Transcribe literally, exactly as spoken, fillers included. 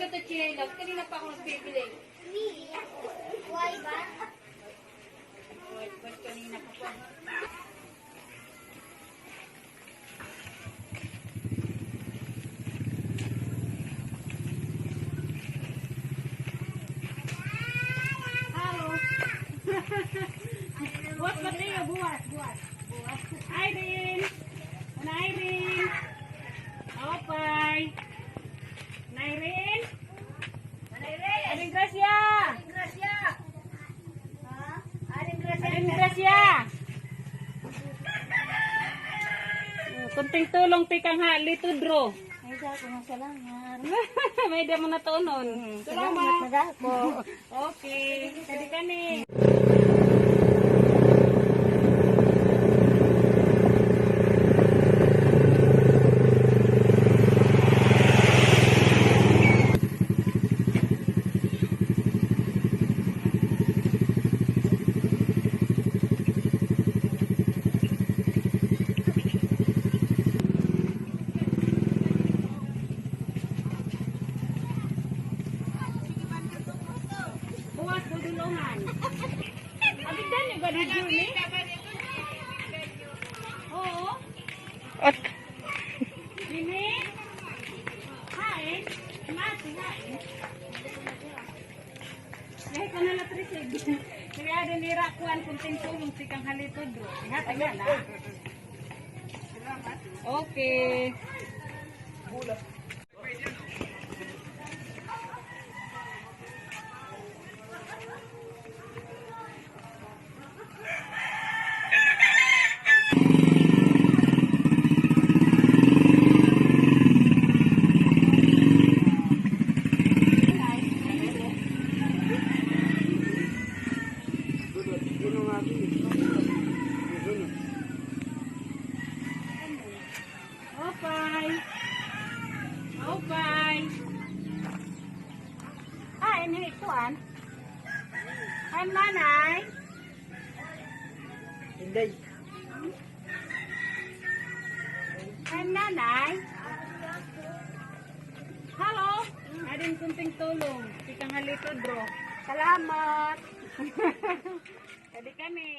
Ito, chinelas. Kanina pa ako nagbibili. Why ba? Why, ba't kanina ka pa? Hello. Buwas ba tayo? Buwas, buwas. Buwas. Irene. Ana Irene. Opay. Ana Irene. Aling Gracia! Aling Gracia! Ha? Aling Gracia! Aling Gracia! Hmm, kunting tulong tikang ha Lito Dro. Ay, dako nga salamat. May-ada mo natunon. Hmm, salamat. Salamat na dako. Okay, kadi kami. Buwas, dudulungan. Abigdan niyo ba ni Julie? Oo. At Dini? Hain? Mati, hain? Yahi ko na la trisig. Kaya din ira kuan kunting tulong tikang ha Lito Dro. Ihatag na la. Okay. Opay. Opay. Ah, ini kuan. Hi, Nanay. Inday. Hi, Nanay. Hello. Adin kunting tulong. Tikang ha Lito Dro. Salamat. Kadi kami.